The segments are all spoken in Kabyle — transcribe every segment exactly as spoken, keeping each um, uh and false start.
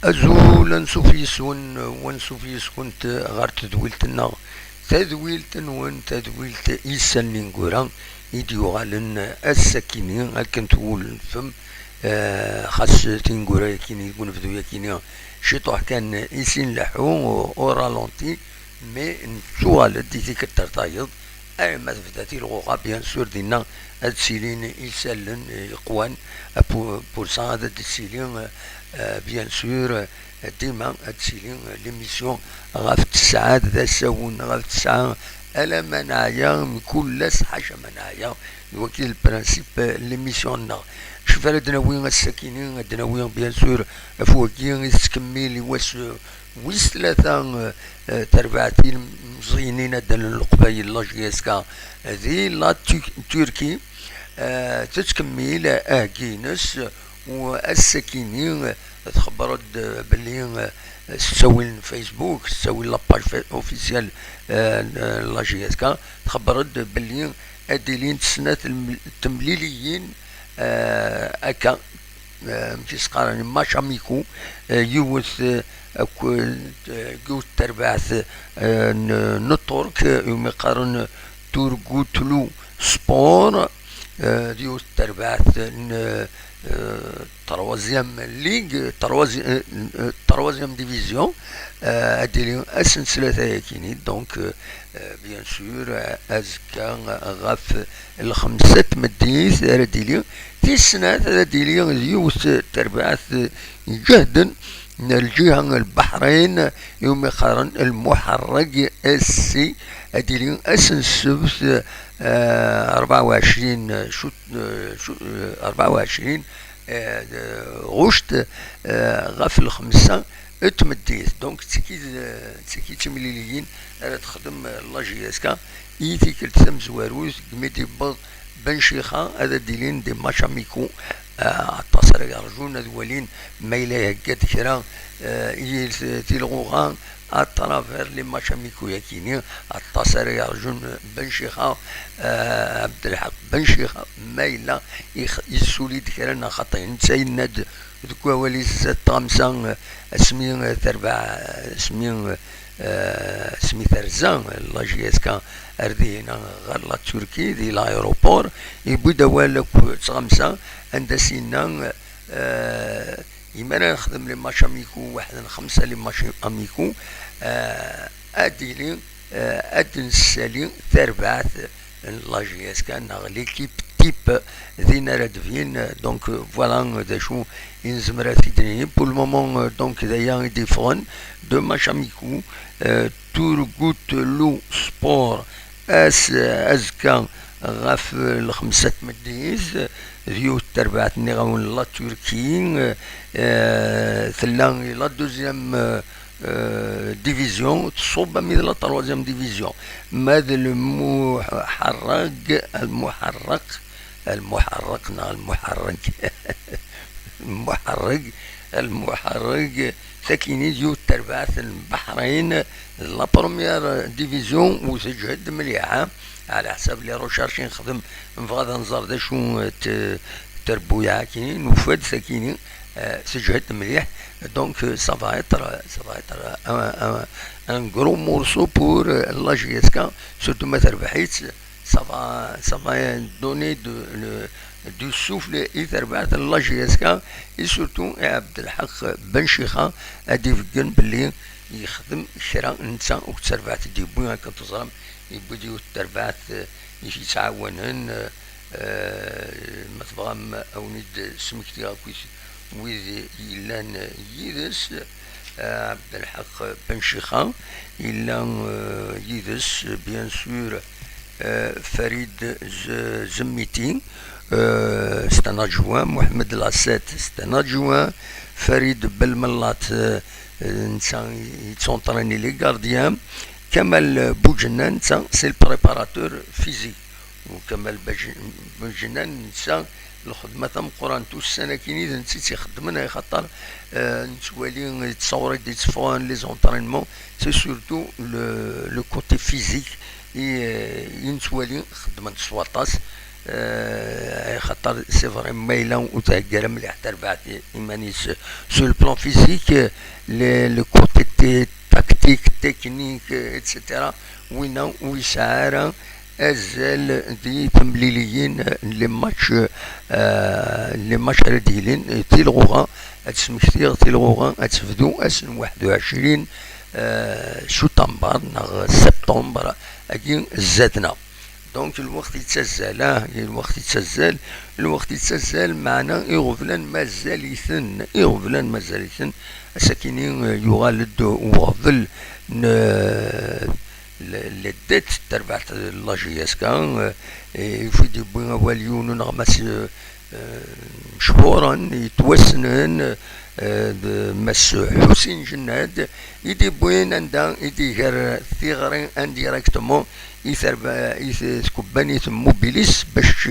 Azul, ansuf yes-wen, u ansuf yes-kent ɣer tedwilt-nneɣ, tadwilt-nwen, tadwilt isallen ineggura i d-yuɣalen ass-akini, akken twulfem, eh, xas tineggura-yakini deg unebdu-yakini ciṭuḥ kan i sin leḥḥu, au ralenti, mais nettuɣal-d i tikkelt ar tayeḍ, arma tebda tilɣuɣa, bien sûr, dinna ad d-tilin isallen yeqwan, pour, pour ça ad d-tili, euh, bien sûr, euh, dima ad d-tili, euh, l'émission ɣef tesɛa d asawen, ɣef tesɛa, ala ma neɛya, mkul ass ḥaca ma neɛya, d wagi le principe, euh, l'émission-nneɣ. Cuf ara d-nawi ass-akini, ad d-nawi, bien sûr, ɣef wagi i tettkemmil i wass, euh, wis tlata, euh, euh, terbaɛt ilmeẓyen inaddalen n Leqbayel, la J S K, di la Tu-, Turquie, euh, tettkemmil aheggi-ines, u ass-akini, euh, txebber-d, euh, belli, euh, s ttawil n Facebook, s ttawil la page fa-, officielle, euh, n, euh, la J S K, txebber-d belli ad d-ilint snat lm-, temliliyin, euh, akka, eh, amek i s-qqaren, match amico, eh, yiwet, eh, akked, eh, yiwet terbaɛt, eh, n, n Ṭṭurk, eh, iwumi qqaren Turgutlu Sport, eh, d yiwet terbaɛt n, eh, Troisième Ligue, troisi-, eh, eh, Troisième Division, eh, ad d-tili ass n ttlata-yakini, donc, eh, eh, bien sûr, eh, azekka, eh, ɣef lxemsa n tmeddit ara d-tili, tis snat ara d-tili d yiwet terbaɛt, eh, ijehden n lǧiha n Lbeḥrin, iwumi qqaren Lmuḥerreg S C, ad d-tili ass n ssebt, eh, rebɛa u ɛecrin, cu-, eh, cu-, eh, rebɛa u ɛecrin, eh, ɣuct, eh, ɣef lxemsa n tmeddit. Donc, d tagi d, d tagi d timliliyin ara texdem, eh, la J S K i tikkelt tamezwarut, deg mi d-yewweḍ Ben Cixa ad d-ilin des matchs amicaux. Eh, aṭas ara yerjun ad walin ma yella ihegga-d kra, eh, i yir t-, tilɣuɣa à travers les matchs amicaux-yakini. Aṭas ara yerjun Ben Cixa, eh, Ɛebdelḥaq Ben Cixa, ma yella ix-, yessuli-d kra neɣ xaṭi. Netta yenna-d deg wawal-is zdat tɣamsa, eh, asmi, eh, terbeɛ, eh, asmi, eh, asmi terza, eh, la J S K ar dihina ɣer la Turquie, di l'aéroport, yewwi-d awal akk d tɣamsa, anda s-yenna, eh, imi ara nexdem les matchs amicaux weḥd-, xemsa les matchs amicaux, eh, ad d-tili, eh, ad d-nessali tarbaɛt n la J S K neɣ l'équipe type, din ara d-tbin. Donc, euh, voilà, euh, d acu i nezmer ad t-id-nini. Pour le moment, euh, donc, d aya i d-yeffɣen, deux matchs amicaux, euh, Turgutlu Sport, ass, euh, azekka ɣef, euh, lxemsa n tmeddit, d yiwet terbaɛt, nniɣ-awen, la Turquie, euh, euh, tella la deuxième, euh, euh, division, tṣubb ami d la troisième division. Ma d Lmuḥerreg, Lmuḥerraq, Lmuḥerraq neɣ Lmuḥerreg? Lmuḥerreg, Lmuḥerreg, takini d yiwet terbaɛt n Beḥrin, la première division, u teǧhed mliḥ, ha? Ɛla ḥsab les recherches i nexdem, nebɣa ad nẓer d acu, euh, t-, terbuyaɛ akini, nufa-d takini, euh, teǧhed mliḥ. Donc, euh, ça va être, ça va être un, un, un gros morceau pour, euh, la J S K, surtout ma terbeḥ-itt, ça va, ça va donner de, le, du souffle i terbaɛt n la J S K, et surtout i Ɛebdelḥaq Ben Cixa ad d-ibeggen belli yexdem kra netta akked terbaɛt i d-yewwi, akken teẓram, yewwi-d yiwet terbaɛt, euh, i t-yettɛawanen, euh, euh, ma tebɣam, ad wen-id-smektiɣ akk wid yellan yid-s, euh, Ɛebdelḥaq Ben Cixa, yella, euh, yid-s, bien sûr, euh, Farid Z-, Zemmiti, euh, c'est un adjoint, Mohamed Lassette, c'est un adjoint, Farid Belmellat, euh, euh, netta yettwanṭrani les gardiens, Kamal Boudjenna, netta, c'est le préparateur physique. U Kamal Baj-, Boudjenna, netta, lxedma tameqqrant ussan-akini d netta i tt-ixeddmen, axaṭer, euh, nettwali yettṣawar-d, yetteffɣen les entraînements, c'est surtout le, le côté physique i, euh, i nettwali xeddmen-t s waṭas. Euh, axaṭer c'est vrai, ma yella ur thegga ara mliḥ terbaɛt iman-is sur le plan physique, le, le côté t- tactique, technique, et cetera, winna ur yesɛi ara azal di temliliyin, les matchs, euh, les matchs ara d-yilin, tilɣuɣa ad smektiɣ, tilɣuɣa ad tebdu ass n waḥed u ɛecrin, euh, sutamber neɣ septembre agi zdat-neɣ. Donc lweqt yettazzal, ah, lweqt yettazzal, lweqt yettazzal, meɛna iɣeblan mazal-iten, iɣeblan mazal-iten. Ass-akini, euh, yuɣal-d uɣbel n, euh, le- la dette n terbaɛt n la J S K, euh, et il faut d-yewwi awal yiwen uneɣmas, euh, euh, mechuren, yettwassnen, euh, d Mass Ḥusin Jennad, i d-yewwin anda i d-iger tiɣri indirectement i terba-, i t- tkebbanit n Mobilis bac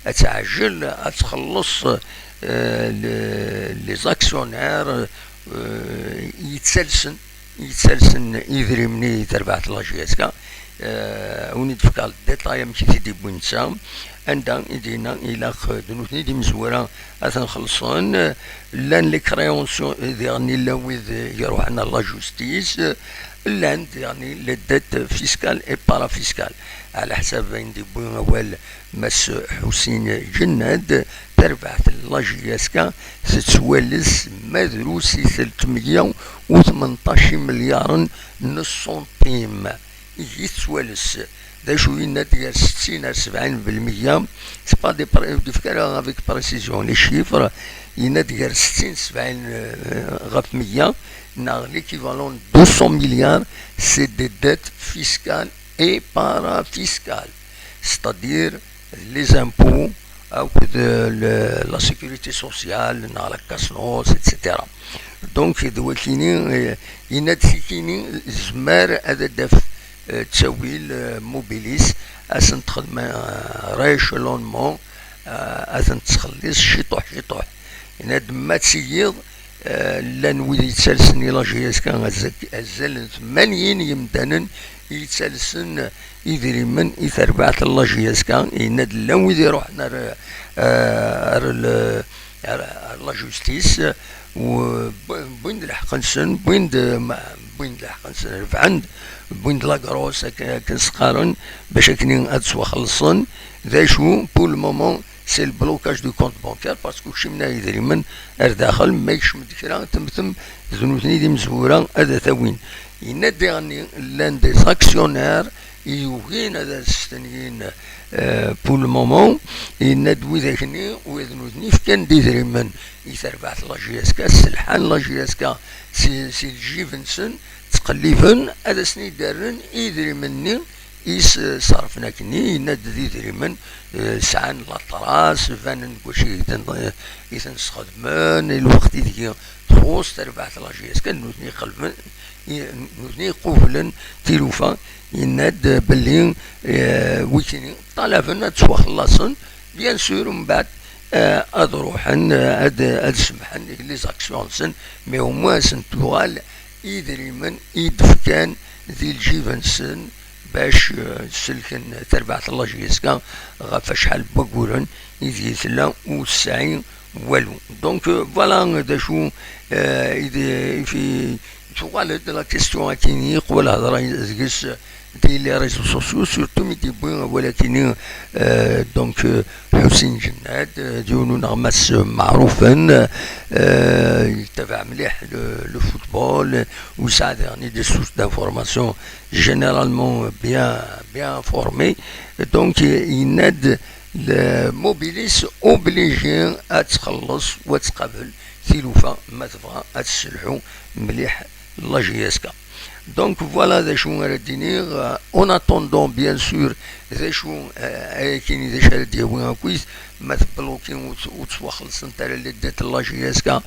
ad teɛjel ad txelleṣ, euh, le- les actionnaires, euh, yettalsen, yettalsen idrimen i terbaɛt n la J S K. Euh, win i d-fkeɣ le détail amek i t-id-yewwi netta, anda i d-yenna ilaq d nutni d imezwura ad ten-xellṣen. Llan les créances, diɣen llan wid i iruḥen ar la justice, llan diɣen les dettes fiscales et parafiscales. Ɛla ḥsab ayen d-yewwi awal Mass Ḥusin Jennad, tarbaɛt n la J S K tettwales ma drus i telt meyya u tmenṭac imelyaren n ṣṣunṭim. I tettwales. D acu yenna-d, gar settin ar sebɛin belmeyya, c'est pas des pré- ur d-yefki ara avec précision les chiffres, yenna-d gar settin sebɛin, euh, ɣef meyya, neɣ l'équivalent de deux cents milliards, c'est des dettes fiscales et parafiscales, c'est-à-dire les impôts, akked, euh, le- la sécurité sociale, neɣ la CASNOS, et cetera. Donc d wakini, euh, yenna-d tikini tezmer ad d-taf, euh, ttawil, euh, Mobilis, ad sen-texdem, euh, rééchelonnement, euh, ad ten-txelliṣ ciṭuḥ ciṭuḥ. Yenna-d ma tiyiḍ, euh, llan wid yettalsen i la J S K, azal azal n tmanyin yemdanen i yettalsen idrimen i terbaɛt n la J S K. Yenna-d llan wid iruḥen ar, euh, ar le- ar, ar la justice, u wwin-d lḥeqq-nsen, wwin-d, ma- wwin-d lḥeqq-nsen, rebḥen-d, wwin-d la grosse, akken akken s-qqaren, bac akken ad ttwaxellṣen. D acu, pour le moment, c'est le blocage du compte bancaire, parce que kecmen idrimen ar daxel, ma yekcem-d kra, temtem d nutni d imezwura ad t-awin. Yenna-d diɣenni llan des actionnaires i yugin ad as-stenyin, euh, pour le moment. Yenna-d widak-nni, wid nutni fkan-d idrimen i terbaɛt la J S K, sselḥan la J S K si, si lǧib-nsen, ttqelliben ad asen-id-rren idrimen-nni i s-ṣerfen akkenni. Yenna-d d idrimen, euh, sɛan la trace, banen deg wacu i ten- i ten-sxedmen, i lweqt i deg txuṣ terbaɛt la J S K, nutni qelben, i- nutni qublen tilufa. Yenna-d belli, euh, wikini ṭalaben ad ttwaxellaṣen, bien sûr, mbeɛd, euh, ad ruḥen, euh, ad, ad semmḥen i les actions-nsen, mais au moins ad sen-tuɣal idrimen i d-fkan di lǧib-nsen bac, euh, selken tarbaɛt n la J S K ɣef acḥal n wagguren i deg tella ur tesɛi walu. Donc, euh, voilà d acu, euh, i d- i fi- tuɣal-d la question akini, qbel hedra deg-s di les réseaux sociaux, surtout mi d-yewwi awal akini, euh, donc, euh, Ḥusin Jennad, euh, d yiwen uneɣmas meɛrufen, euh, yettabaɛ mliḥ le, le football, euh, u yesɛa diɣen des sources d'information généralement bien, bien formées. Donc, euh, yenna-d le Mobilis obligé ad txelleṣ u ad tqabel tilufa ma tebɣa ad tesselḥu mliḥ la J S K. Donc voilà d acu ara d-iniɣ. Euh, en attendant, bien sûr, d acu, euh, ayakini d acu ara d-yawi akkit, ma tebloki ur tt- ur ttwaxellṣent ara les dettes n la J S K.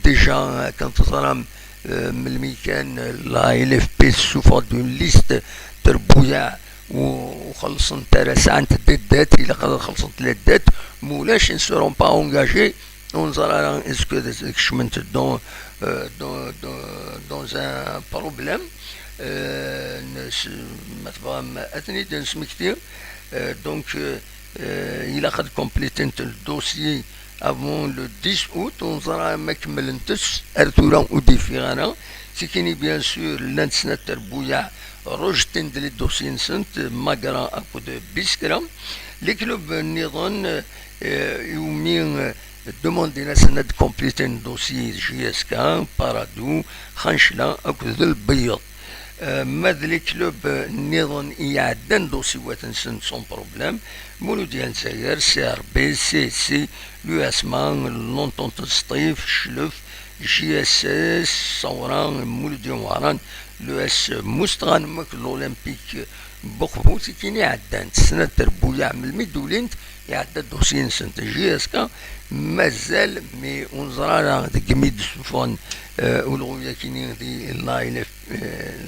Déjà, euh, akken teẓram, euh, melmi kan, euh, la L F P tessufeɣ-d une liste n trebbuyaɛ u ur xellṣent ara, sɛant des dettes, ilaq ad xellṣent les dettes, ma ulac, ils ne seront pas engagés. Ur neẓri ara est-ce que d- kecment dans, euh, dans, dans, dans un problème. Euh, n- s- ma tebɣam ad ten-id-nesmekti. Euh, donc, euh, Ilaq ad complitint le dossier avant le dix août, ur neẓra ma kemmlent-tt ar tura ur d-yeffiɣ ara. Tikini, bien sûr, llant snat terbuyaɛ rejetin-d les dossiers-nsent, Magra akked Biskra. Les clubs nniḍen iwumi demandin-asen ad compliten dossier J S K, Paradou, Xancla akked Lbeyyeḍ. Ma d les clubs nniḍen i iɛeddan dossiwat-nsen sans problème, Muludi Lezzayer, C R B, C S C, l'U S M A, l'Entente Sṭif, Cclef, J S S, Ṣawra, Muludi Mɛewran, l'U S Mustɣanem akked l'Olympique Buqbu. Tikini iɛeddan snat terbuyaɛ melmi d-ulint, iɛedda dossier-nsent. J S K mazal, mais ur neẓra ara deg mi d-ssufɣen ulɣu-yakini di la L F,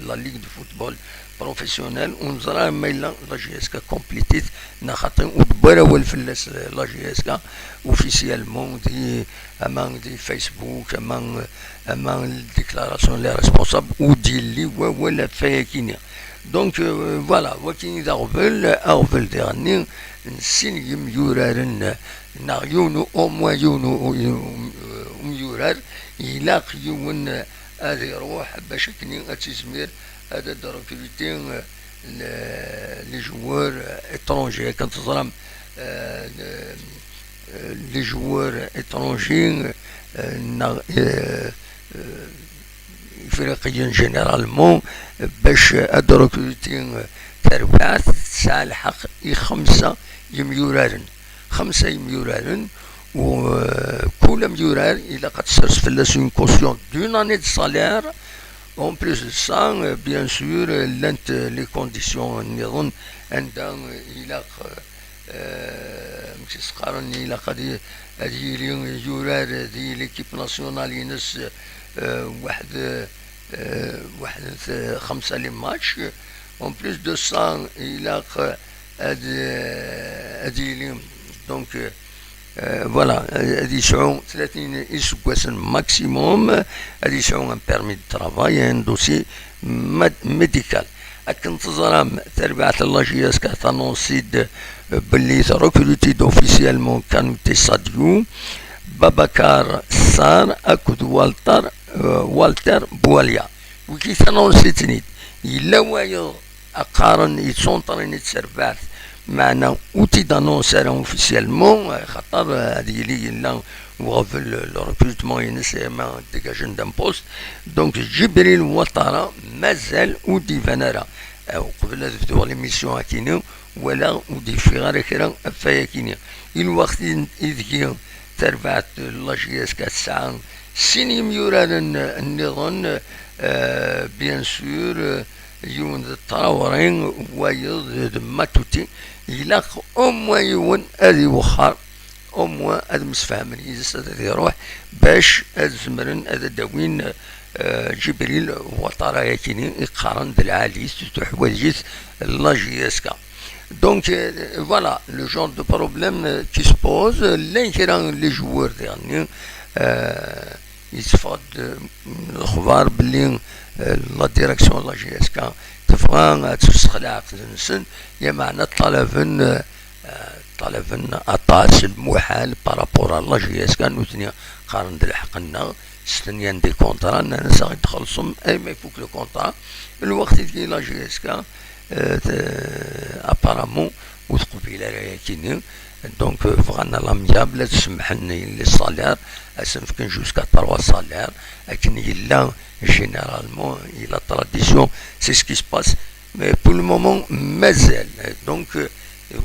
la Ligue de Football Professionnel, ur neẓra ma yella la J S K complète-it neɣ xaṭi. Ur d-wwin ara awal fell-as la J S K officiellement, di, ama di Facebook, ama, ama déclaration les responsables, ur d-yelli wawal ɣef wayakini. Donc, euh, voilà, wakini d aɣbel, aɣbel diɣenni n sin yimyuraren, neɣ yiwen, au moins yiwen u-, u-, umyurar, ilaq yiwen ad iruḥ bac akken ad tizmir ad, ad recruter, euh, le-, les joueurs étrangers. Akken teẓram, euh, le-, euh, les joueurs étrangers, euh, neɣ, euh, euh, Ifriqiyen généralement, bac ad recruter tarbaɛt, tesɛa lḥeqq i xemsa yimyuraren. Xemsa yimyuraren, u, euh, kul amyurar ilaq ad tsers fell-as une caution d'une année de salaire. En plus de ça, euh, bien sûr, euh, llant, euh, les conditions nniḍen anda, euh, ilaq, euh, euh, amek i s-qqaren, ilaq ad y-, ad yili yurar di l'équipe nationale-ines, euh, waḥed, euh, waḥed, euh, xemsa les matchs. En plus de ça, ilaq ad, euh, ad yili, donc, euh, euh, voilà, ad yesɛu tlatin iseggasen maximum, ad yesɛu un permis de travail, un dossier mad-, médical. Akken teẓram, tarbaɛt n la J S K tanonsi-d, euh, belli trecruti-d officiellement Kanouté Sadio, Babacar Sarr akked Walter, euh, Walter Boualia. Wigi tanonsi-ten-id. Yella wayeḍ qqaren yettunṭrin-id s terbaɛt, meɛna ur t-id-annonce ara officiellement, xaṭer, euh, ad yili yella uɣbel, le recrutement-ines, ama dégager-d un poste. Donc, Djibril Ouattara mazal ur d-iban ara. Euh, uqbel ad bduɣ l'émission akini, walaɣ ur d-yeffiɣ ara kra ɣef wayakini. I lweqt i, ideg tarbaɛt n la J S K tesɛa sin yimyuraren nniḍen, euh, bien sûr, euh, yiwen d Traoré, wayeḍ d Matouti. Ilaq au moins yiwen ad iwexxer, au moins ad msefhamen yid-s, ad, ad iruḥ bac ad zemren ad d-awin, euh, Djibril Ouattara-yakini i qqaren d lɛali-s, tuḥwaǧ-it la J S K. Donc, euh, voilà le genre de problème, euh, qui se pose. Llan kra les joueurs diɣenni, euh, yetteffeɣ-d, euh, lexbar belli, euh, la direction n la J S K tebɣa ad tessexleɛ aqd-nsen, lameɛna ṭṭalaben, euh, euh, ṭṭalaben aṭas, lmuḥal par rapport à la J S K. Nutni qqaren d lḥeqq-nneɣ, stenyan des contrats, nnan-as ad aɣ-d-txellṣem arma ifuk le contrat. Lweqt ideg la J S K, euh, te-, apparemment, ur teqbil ara ayakini. Donc, euh, bɣan à l'amiable ad semmḥen les salaires, ad sen-fken jusqu'à trois salaires, akken yella généralement, i la tradition, c'est ce qui se passe. Mais pour le moment, mazal. Donc, euh,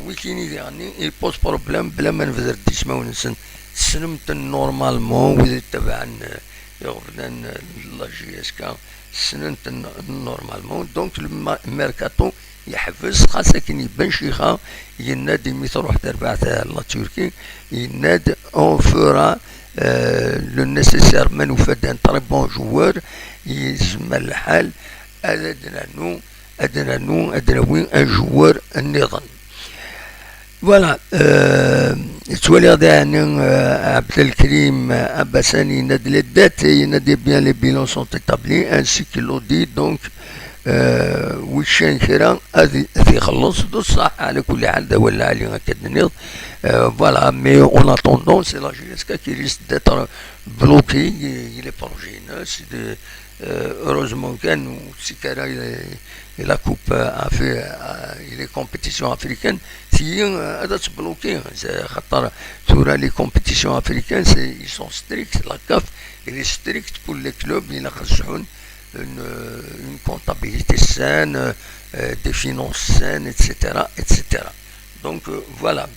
wikini diɣenni, il pose problème, bla ma nebder-d ismawen-nsen. Tessnem-ten normalement, wid ittabaɛen, euh, iɣeblan, euh, la J S K, ssnen-ten normalement. Donc, le ma-, mercato yeḥbes, xas akken iban Cixa, yenna-d imi truḥ terbaɛt la Turquie, yenna-d, on fera, euh, le nécessaire, ma nufa-d un très bon joueur, yezmer lḥal ad d-nernu, ad d-nernu, ad d-nawi un joueur nniḍen. Voilà, euh, ttwaliɣ daɛni, euh, Abdelkrim Abbassani yenna-d les dettes, yenna-d eh bien les bilans sont établis, ainsi que l'audit, donc, Euh, wiccan kra ad, ad ixelleṣ d ṣṣeḥ, ɛla kulli ḥal d awal lɛali akka d-nniḍ. Euh, voilà, mais en attendant, c'est la J S K qui risque d'être bloquée, il est projet, c'est de, euh, heureusement kan ur ttekk ara i la coupe, euh, afri- euh, i les compétitions africaines, si euh, ad tt-bloquée, c'est خاطر tura les compétitions africaines, c'est, ils sont stricts, la CAF, il est strict pour les clubs, il a une, une comptabilité saine, euh, des finances saines, et cetera, et cetera. Donc, euh, voilà.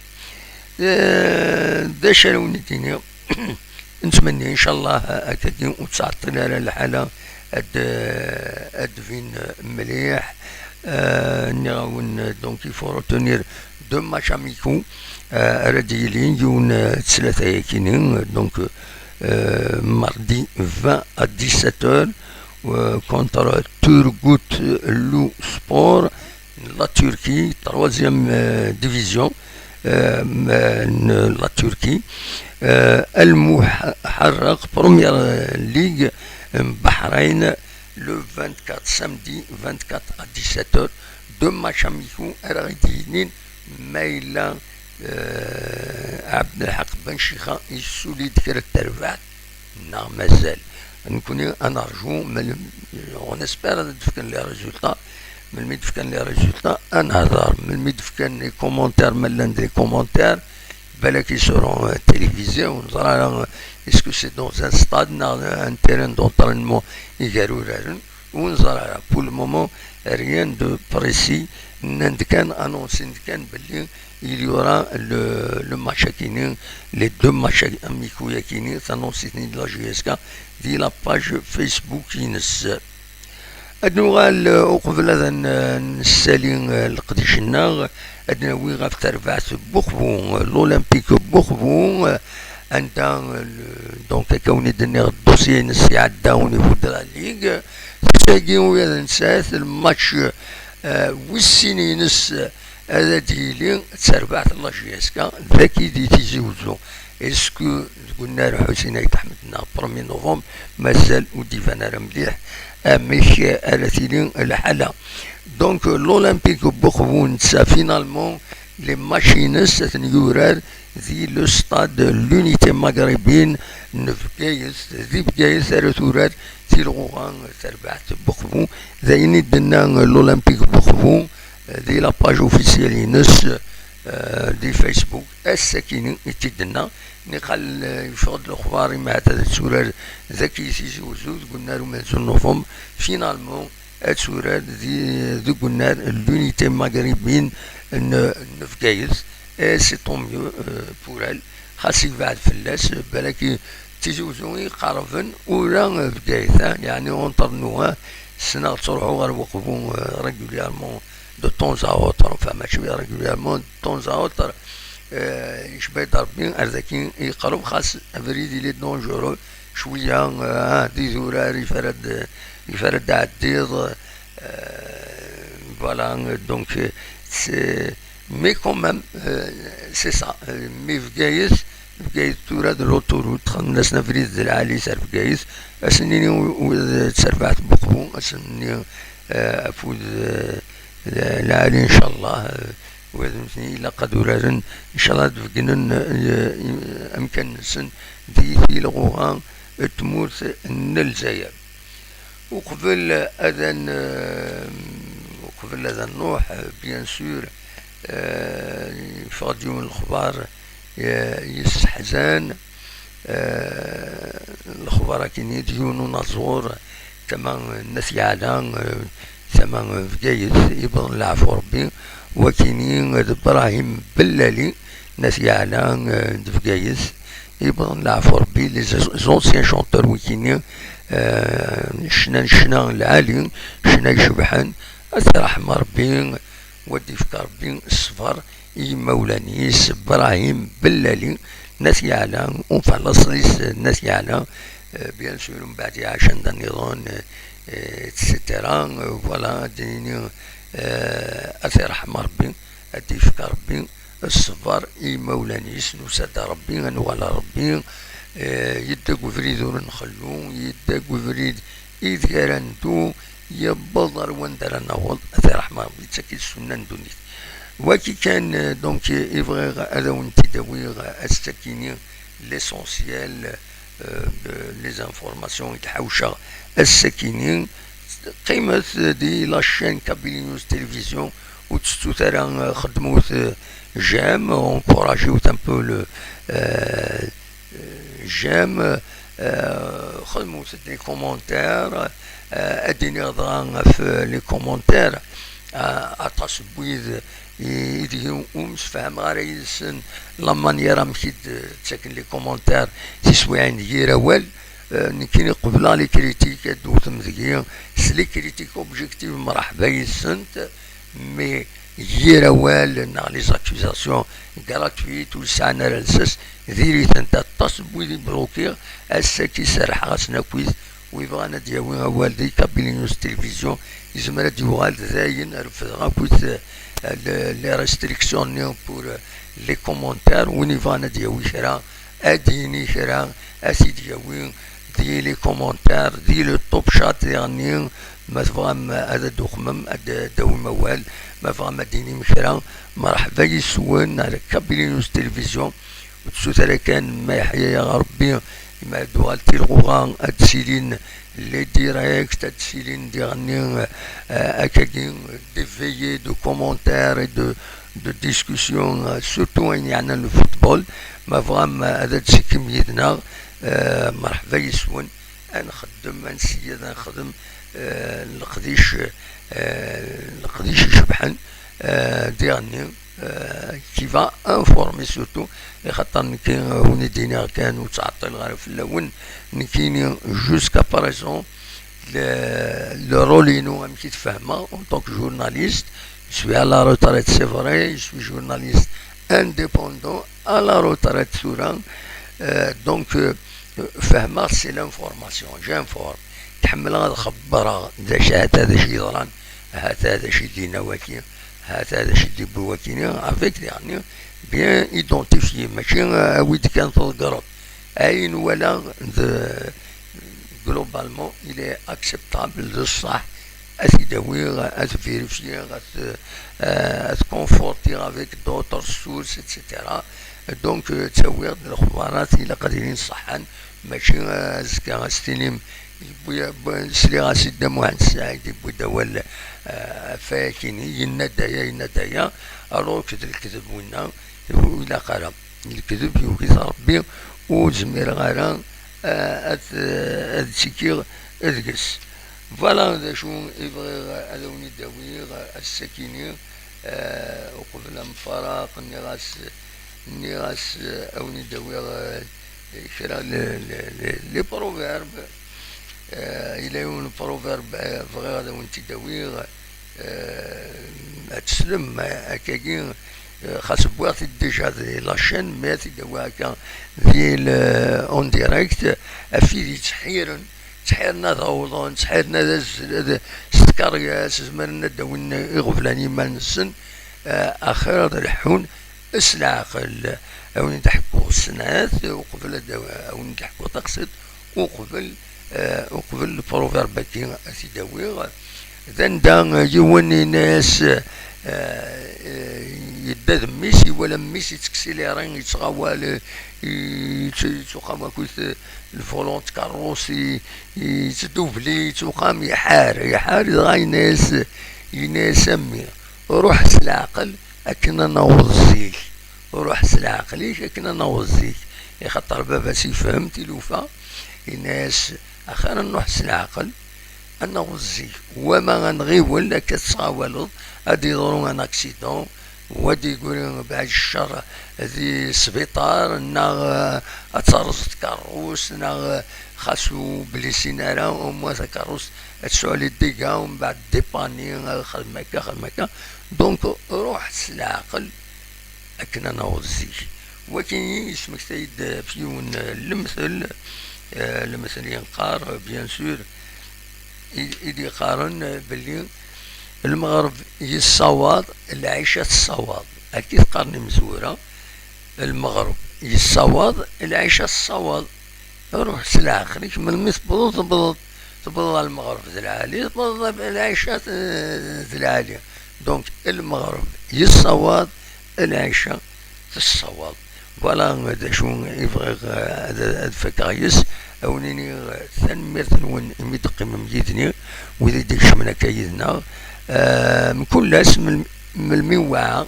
Euh, d acu ara wen-d-iniɣ? Nettmenni, inchallah, akkagi ur tettɛeṭṭil ara lḥala ad, ad d-tbin mliḥ. Euh, nniɣ-awen, donc, il faut retenir deux matchs amicaux, euh, ara d-yilin, yiwen, euh, d ttlata-yakini, donc, euh, mardi vingt à dix-sept heures, euh, contre Turgut Louspor, la Turquie, troisième, euh, division, euh, de la Turquie. Euh, Al Muharraq, première, euh, ligue, euh, Bahreïn, le vingt-quatre, samedi vingt-quatre à dix-sept heures. Deux matchs amicaux, ara ɣ-d-yinin ma yella, euh, Abdelhak Ben Chicha yessuli-d kra n terbaɛt neɣ mazal. Nekkni ad nerju, on espère ad d-fken les résultats. Melmi d-fken les résultats, ad nehder. Melmi d-fken les commentaires, ma llan des commentaires, balak ils seront, euh, télévisés, ur neẓri ara, euh, est-ce que c'est dans un stade neɣ un terrain d'entraînement i gar uraren, ur neẓri ara. Pour le moment, rien de précis. Nnan-d kan, annoncen-d kan belli il y aura le, le match akini, les deux matchs amicaux akini, s'annonce-t-il de la J S K, di la page Facebook-ines. Ad nuɣal, euh, uqbel ad n-, nessali, euh, leqdic-nneɣ, ad nawi ɣef terbaɛt n Buxbu, euh, l'Olympique Buxbu, euh, anda, euh, le, donc, akka wen-d-nniɣ, dossier-ines iɛedda au niveau de la Ligue. Tagi ula d nettat, le match, euh, wis sin-ines, euh, ad d-yili d terbaɛt n la J S K dagi di Tizi Uzzu. Est-ce que deg unnar Ḥusin Ayt Ḥmed neɣ premier novembre, mazal ur d-iban ara mliḥ amek ara tili lḥala. Donc, l'Olympique Buxbu netta, finalement, les matchs-ines ad ten-yurar di le stade L'Unité Maghrébine n Bgayet. Di Bgayet ara turar tilɣuɣa terbaɛt Buxbu. D ayen i d-tenna l'Olympique Buxbu, euh, di la page officielle-ines, euh, di Facebook. Ass-akini i tt-id-tenna. Niqal, euh, yeffeɣ-d lexbar, imɛad ad turar dagi Tizi Uzzu deg unnar umenzu n novembre. Finalement, ad turar di, deg unnar L'Unité Maghrébine n, n Bgayet. Et c'est tant mieux, euh, pour elle. Xas yebɛed fell-as, balak Tizi Uzzu i iqerben ula, euh, Bgayet, hein, yeɛni entre nous, hein. Ssneɣ ttruḥuɣ ɣer Weqbu, euh, régulièrement, de temps à autre, enfin, mačči régulièrement, de temps à autre, euh, yecba-yi-d Rebbi, ar daki yeqreb, xas abrid il est dangereux, cwiya, euh, ah, d idurar, yif ara d-, yif ara d-ɛeddiḍ, euh, voilà, donc, euh, c'est, mais quand même, euh, c'est ça, euh, mais Bgayet, Bgayet tura d l'autoroute, xedmen-asen abrid d lɛali ar Bgayet, ass-nni u-, u-, d terbaɛt n Buqbu, ass-nni, euh, afud, euh, lɛali, incallah, euh, wid nutni ilaq ad uraren, incallah ad beggnen, euh, amkan-nsen di tilɣuɣa n tmurt n Lezzayer. Uqbel ad n-, uqbel ad nruḥ, bien sûr, euh, yeffeɣ-d yiwen lexbar, euh, yesseḥzan, euh, lexbar akini d yiwen unaẓur, tama n At Yeɛla, euh, tama n Bgayet, yebḍen leɛfu Rebbi, wakini d Brahim Bellali, n At Yeɛla, euh, d Bgayet, yebḍen leɛfu Rebbi, les anciens chanteurs wikini, euh, cnan ccna lɛali, ccna icebḥen, ad t-iṛḥem Rebbi, wa d-ifk Rebbi ṣṣber i yimawlan-is, Brahim Bellali, n At Yeɛla, enfin laṣel-is n At Yeɛla, euh, bien sûr, mbeɛd iɛac anda nniḍen, euh, et cetera. Euh, voilà, ad d-nini, euh, ad t-iṛḥem Rebbi, ad d-ifk Rebbi ṣṣber i yimawlan-is, nusa-d ar Rebbi, ad nuɣal ar Rebbi, eh, yedda deg ubrid ur nxellu, yedda deg ubrid ideg ara neddu, yewweḍ ar wanda ara naweḍ, ad t-iṛeḥm Ṛebbi, d tagi i d ssunna n ddunit. Wagi kan, eh, donc, eh, i bɣiɣ ad awen-t-id-awiɣ, eh, ass-agi-ni, l'essentiel, eh, de, les informations i d-ḥawceɣ ass-agi-ni. Qqimet di la chaîne Kabylie News Télévision, ur ttettut ara, eh, xedmut, eh, j'aime, encouragez un peu le, eh, j'aime, eh, xedmut-d les commentaires, eh, ad d-iniɣ dɣa ɣef les commentaires, eh, aṭas n wid i, i deg ur msefhameɣ ara yid-sen la manière amek i d-ttaken les commentaires, tiswiɛin d yir awal, eh, nekkini qebleɣ les critiques, ad d-tewtem deg-i s les critiques objectives, mṛeḥba yid-sent, mais yir awal neɣ les accusations gratuites ur sɛan ara lsas, diri-tent. Aṭas n wid i blokiɣ, ass-agi serrḥeɣ-asen akkit, wi bɣan ad d-yawi awal di Kabylie News Télévision, yezmer ad d-yuɣal d ayen refdeɣ akkit, eh, le, les restrictions-nni pour, eh, les commentaires, win yebɣan ad d-yawi kra, ad d-yini kra, ad t-id-yawi di les commentaires, di le top chat diɣenni, ma tebɣam ad d-tuxmem, ad d-tawim awal, ma tebɣam ad d-tinim kra, mṛeḥba yis-wen ar Kabylie News Télévision. Ur ttettut ara kan, ma yeḥya-yaɣ Ṛebbi, ma ad d-tuɣal tilɣuɣa, ad d-silin les directs, ad d-silin diɣenni, eh, akkagi, des veillées de commentaires et de, de discussions, eh, surtout ayen yeɛnan le football. Ma tebɣam, eh, ad d-tsekkem yid-neɣ, eh, mṛeḥba yis-wen. Ad nxeddem, ad nseyyed, ad nexdem, eh, leqdic, eh, leqdic icebḥen, eh, diɣenni, eh, qui va informer surtout, axaṭer nekki, eh, win i d-iniɣ kan, ur ttɛeṭṭileɣ ara fell-awen, nekkini, jusqu'à présent, le, le rôle-inu, amek i t-fehmeɣ, en tant que journaliste, je suis à la retraite, c'est vrai, je suis journaliste indépendant, à la retraite tura, eh, donc, eh, fehmeɣ, c'est l'information, j'informe. Ḥemmleɣ ad xebbreɣ d acu, hata d acu yeḍran, hata d acu i d-yenna waki, hata d acu i d-yewwi wakini, avec diɣenni bien identifié, mačči, eh, awi-d kan tḍeggreḍ. Ayen wala d, globalement, il est acceptable, d ṣṣeḥ, ad t-id-awiɣ, ad t-vérifier, ad t-, eh, ad t-conforter avec d'autres sources, et cetera. Donc, eh, ttawiɣ-d lexbarat ilaq ad ilin ṣeḥḥan, mačči, eh, azekka ad s-tinim, yewwi, yewwi, sliɣ-as i Dda Muḥend Ssaɛid, yewwi-d awal, eh, ɣef wayakini, yenna-d aya, yenna-d aya, alors que d lekdeb winna, ur ilaq ara. Lekdeb yugi-t Ṛebbi, ur zmireɣ ara, eh, ad, eh, ad ttekkiɣ deg-s. Voilà d acu i bɣiɣ ad awen-id-awiɣ ass-akini, eh, uqbel ad nfaraq, nniɣ-as, nniɣ-as, eh, ad awen-id-awiɣ, eh, kra le, le, le, les proverbes. Eh, yella yiwen n proverbe, eh, bɣiɣ ad awen-t-id-awiɣ, eh, ad teslem, eh, akkagi, eh, xas wwiɣ-t-id déjà di la chaîne, mais ad t-id-awiɣ akka di le, en direct, af wid yettḥiren, ttḥiren ad awḍen, ttḥiren ad azzel, ad, s tkeryas, zemren ad d-awin iɣeblan iman-nsen, eh, axir ad leḥḥun s leɛqel. Ad awen-d-ḥkuɣ snat, uqbel ad aw-, ad awen-d-ḥkuɣ taqsiṭ, uqbel, eh, uqbel le proverbe-agi ad t-id-awiɣ. D anda yiwen yenna-yas, eh, eh, yedda d mmi-s, iwala mmi-s yettksiliṛi, yettɣawal, eh, yett-, yettuqam akkit, eh, le volant n tkeṛṛust, i-, yettdubli, yettuqam, iḥar, iḥar, dɣa yenna-yas, yenna-yas a mmi, ruḥ s leɛqel akken ad naweḍ zik. Ruḥ s leɛqel-ik akken ad naweḍ zik. Ixaṭer baba-s yefhem tilufa, yenna-yas, axir ad nruḥ s leɛqel, ad naweḍ zik. Wama ad nɣiwel, akka tettɣawaleḍ, ad d-yeḍru un accident, wa ad d-yeggri, beɛd ccer, di sbiṭar, neɣ, eh, ad terreẓ tkeṛṛust, neɣ, eh, xas ur blisin ara, au moins takeṛṛust ad tesɛu les dégâts, umbeɛd dépanner, eh, xdem akka, xdem akka. Donc, ruḥ s leɛqel akken ad naweḍ zik. Wakini yesmektay-d ɣef yiwen, eh, lemtel, eh, lemtel yenqar, bien sûr, i, i d-yeqqaren, eh, belli lmeɣreb yessawaḍ, lɛica tessawaḍ. Akka i t-qqaren imezwura, lmeɣreb yessawaḍ, lɛica tessawaḍ. Ruḥ s leɛqel-ik, melmi tewwḍeḍ, tewwḍeḍ. Tewweḍ ɣer lmeɣreb d lɛali, tewweḍ lɛica d lɛali. Donc lmeɣreb yessawaḍ, lɛica tessawaḍ. Voilà d acu i bɣiɣ ad fakeɣ yes. Ad wen-iniɣ tanemmirt-nwen imi d-teqqimem yid-ni, wid i d-ikecmen akka yid-neɣ. Mkul ass melmi newɛa,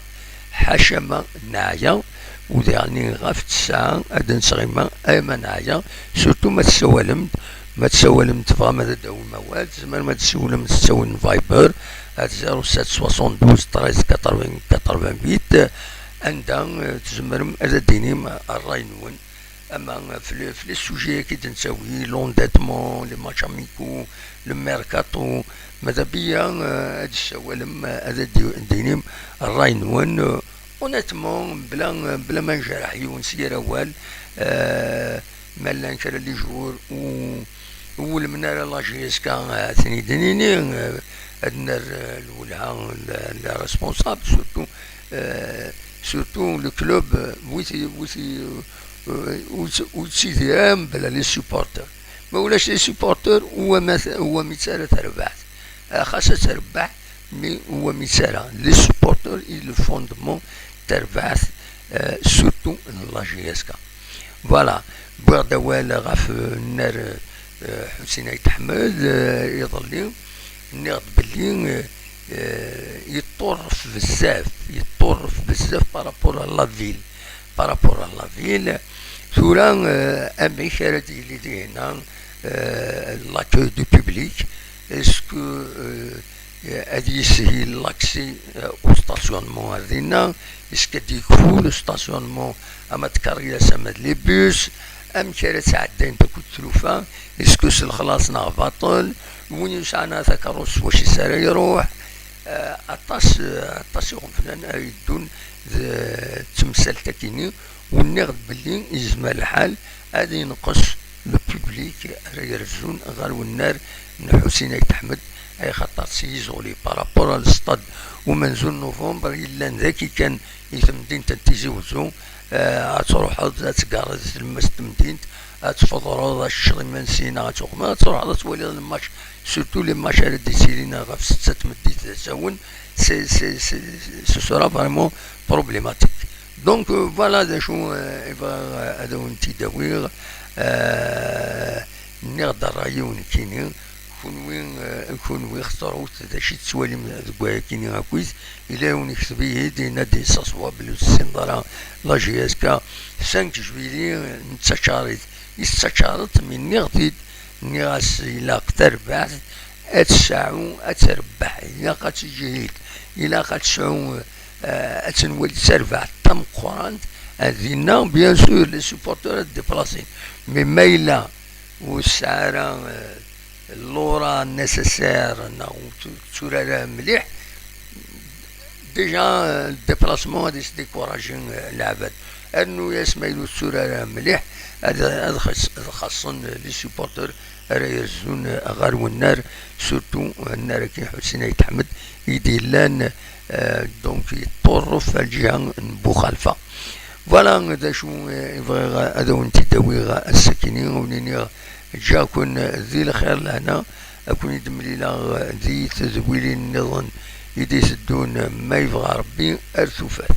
ḥaca ma neɛya, u daɣen ɣef ttesɛa ad d-nesɣima ay ma neɛya, surtout ma tessawalem-d, ma tessawalem-d tebɣam ad d-tawim awal, tzemrem ad d-tessiwlem s ttawil n Viber at zéro sept soixante-douze treize quatre-vingts quatre-vingt-huit, anda tzemrem ad d-tinim ṛṛay-nwen. Ama f les sujets-agi d-nettawi, l'endettement, les matchs amicaux, le mercato, madha bia ad d-tessawalem, ad d-tinim ṛṛay-nwen. Honnêtement, bla bla ma njerreḥ yiwen s yir awal, ma llan kra n les joueurs ur wulmen ara la J S K, ad ten-id-nini, ad nerr lwelha, les responsables, surtout surtout le club, wi ur ttidi ara mebla les supporters. Ma ulac les supporters, ur wami ara terbaḥt. Xas ad terbeḥ, mais ur wami ara. Les supporters i le fondement terbaḥt, surtout n la J S K. Voilà, wwiɣ-d awal ɣef nnar Ḥusin Ayt Ḥmed iḍelli. Nniɣ-d belli yeṭṭurref bezzaf, yeṭṭurref bezzaf par rapport à la ville, par rapport à la ville. Tura amek ara d-yili dinna l'accueil du public? Est-ce que ad yeshil l'accès au stationnement ar dinna? Est-ce que ad yekfu le stationnement, ama d carrière ama d les bus? Amek ara sɛeddayent akk tlufa? Est-ce que s lexlaṣ neɣ baṭel? Win yesɛan takeṛṛust s wacu ara iruḥ? Aṭas aṭas iɣeblan ara yeddun d temsalt-agi-nni, u nniɣ-d belli yezmer lḥal ad yenqes le public ara irezzun ɣer wennar n Ḥusin Ayt Ḥmed, axaṭer s yiẓuli par rapport à le stade umenzu n novembre yellan dagi kan i temdint n Tizi Wezzu. Ad truḥeḍ ad tgareḍ di tlemmast n temdint, ad tfeḍreḍ, ad teččeḍ imensi neɣ ad tuɣmeḍ, ad truḥeḍ ad twaliḍ le match, surtout les matchs ara d-yettilin ɣef setta n tmeddit d asawen. Ce sera vraiment problématique. Donc voilà d acu i bɣiɣ ad awen-t-id-awiɣ. Nniɣ-d ṛṛay-iw nekkini. Kunwi, kunwi xeṣrut d acu i tettwalim deg wayakini akkit? Yella yiwen ikteb-iyi-d, yenna-d yessaṣwab, ur tessineḍ ara la J S K, cinq juillet nettaččar-it. Yettaččar-it, mi nniɣ-t-id, nniɣ-as ilaq tarbaɛt ad tesɛu, ad terbeḥ, ilaq ad teǧhid, ilaq ad tesɛu, ad tenwali d tarbaɛt tameqqrant. Dinna bien sûr les supporters ad déplacer, mais ma yella ur tesɛi ara l'aura nécessaire neɣ ur tetturar ara mliḥ, déjà le déplacement ad yesdécouragi leɛbad. Rnu-yas ma yella ur tetturar ara mliḥ, ad xaṣṣen les supporters ara irezzun ɣer wennar, surtout annar-agi Ḥusin Ayt Ḥmed i d-yellan, donc yeṭṭurref lǧiha n Buxalfa. Voilà d acu i bɣiɣ ad awen-t-id-awiɣ ass-akini, wen-iniɣ ǧǧiɣ-ken di lxir lehna, ad ken-id-mlileɣ di tedwilin nniḍen i d-iteddun ma yebɣa Rebbi ar tufat.